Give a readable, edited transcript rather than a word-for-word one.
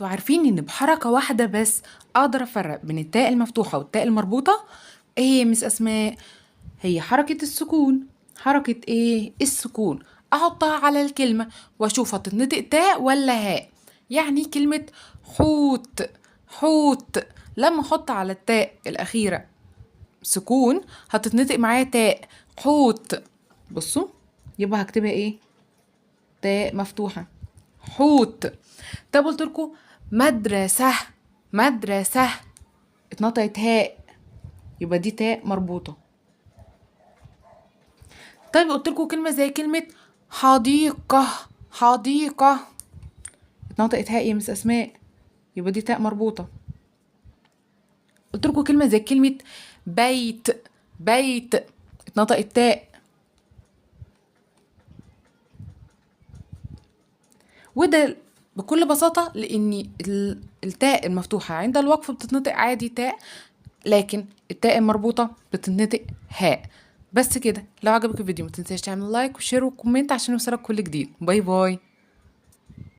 انتوا عارفين ان بحركة واحدة بس اقدر افرق بين التاء المفتوحة والتاء المربوطة؟ ايه هي يا مس اسماء؟ هي حركة السكون. حركة ايه؟ السكون. احطها على الكلمة واشوف هتتنطق تاء ولا هاء. يعني كلمة حوت، حوت، لما احط على التاء الاخيرة سكون هتتنطق معايا تاء، حوت. بصوا يبقى هكتبها ايه؟ تاء مفتوحة، حوت. طب قلت لكم مدرسة، مدرسة اتنطقت هاء، يبقى دي تاء مربوطة. طيب قلت لكم كلمة زي كلمة حديقة، حديقة اتنطقت هاء يا مس أسماء، يبقى دي تاء مربوطة. قلت لكم كلمة زي كلمة بيت، بيت اتنطقت تاء. وده بكل بساطة لأن التاء المفتوحة عند الوقف بتتنطق عادي تاء، لكن التاء المربوطة بتتنطق هاء. بس كده. لو عجبك الفيديو ما تنساش تعمل like و share و comment عشان يوصلك كل جديد. bye bye.